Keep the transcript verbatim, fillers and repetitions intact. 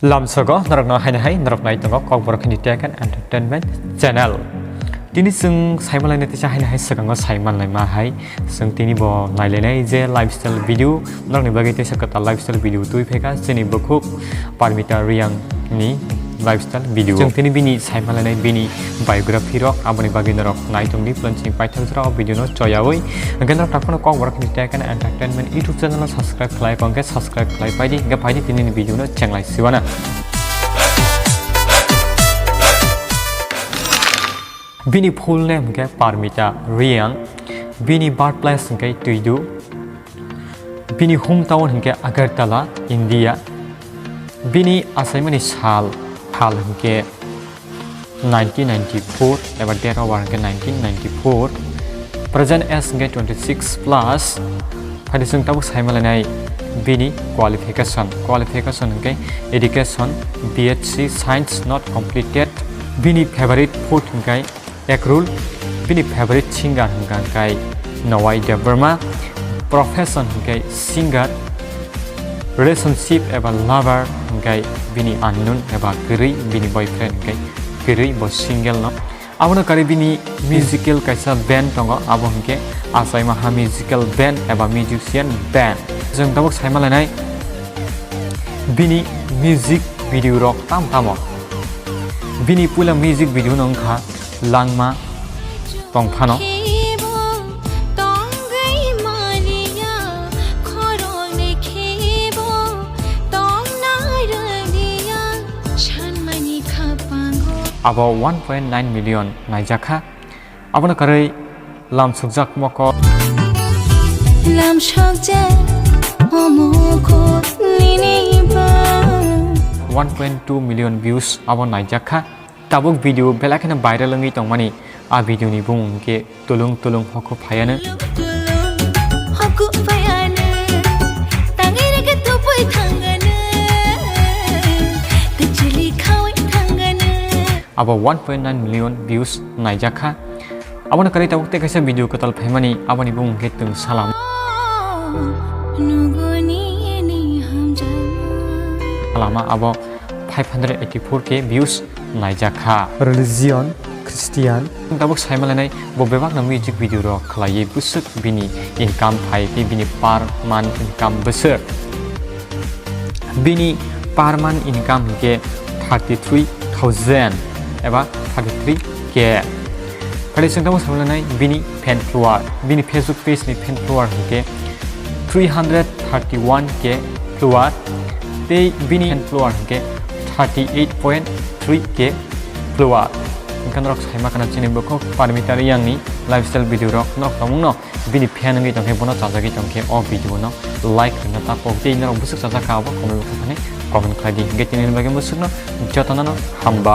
Lamsogo norokno haino hai norok nai tongo Kokborok Hindi Tech and Entertainment Channel. Tini chwng saimalainai teisa haino hai swkango saimanlaima hai chwng tini bo nailainai je lifestyle video norokni bagwi teisa kwtal lifestyle video twi phaikha chini bukhuk Parmita Reang ni lifestyle video. Chwng tini bini saimanlainai bini biography rok aboni bagwi norok nai tongdi plan chini paithak jora o video no choyawi. Hwnkhe norok takhorno Kokborok Hindi Tech and Entertainment YouTube channel no subscribe khlai kongkhe subscribe khlai paidi hwnkhe phaidi tini ni video no chenglai siwana. Bini full name hwnkhe Parmita Reang, bini birthplace hwnkhe Tuidu, bini hometown hwnkhe Agartala, India, bini achaimani sal, sal hwnkhe nineteen ninety-four eba date of birth hwnkhe nineteen ninety-four, present age hwnkhe twenty-six plus. Phaidi chwng tabuk saimalainai bini qualification, qualification hwnkhe education B S C science not completed, bini favorite food hwnkhe Ekrul, bini favorite singer hwnkha khe Nowai Debbarma, profession hwnkhe singer, relationship eba lover hwnkhe bini unknown eba kwrwi, bini boyfriend hwnkhe kwrwi, bo single no. Abono karwi bini musical kaisa band tongo, abo hwnkhe Achaimaha Musical Band eba Musician Band. Chwng tabuk saimalainai bini music video rok tam tamo. Bini puila music video no wngkha Langma Tongphano. Abo one point nine million naijakha. Abono karwi lamsokjak mokol. Lamsokjak o mokol nini ba. One point two million views abo naijakha. Tabuk video belai kheno viral wngwi tongmani, a video ni bumung hwnkhe Tulung Tulung Hoko Phaiano. Hoko phaiano, tangwi rwkhe tubui thangano, kwchwlwi khaui thangano. Abo one point nine million views naijakha. Abono karwi tabuk tei kaisa video kwtal phaimani, aboni bumung hwnkhe Twng Salam. Nuguni ni hamjama. Salama abo five hundred eighty-four K views naijakha. Religion, Christian. Tabuk saimalainai bo bebakno music video rok khlaiwi bwswk bini income phai tei bini per month income bwswk. Bini per month income hwnkhe thirty-three thousand eba thirty-three K. Phaidi chwng tabuk saimalainai bini fan follower, bini Facebook page ni fan follower hwnkhe three hundred thirty-one K follower, tei bini fan follower hwnkhe thirty-eight point three K follower. Hwnkhe norok saima khana chini bukhuk Parmita Reang ni lifestyle video rok norok tongmungno bini fan wngwi tongkhe, bono chajagwi tongkhe, o video no like rwna ta kok tei norok bwswk chajak kha abo comment box o thangwi comment khlai di. Hwnkhe tini bagwi bwswkno jotono no hambai.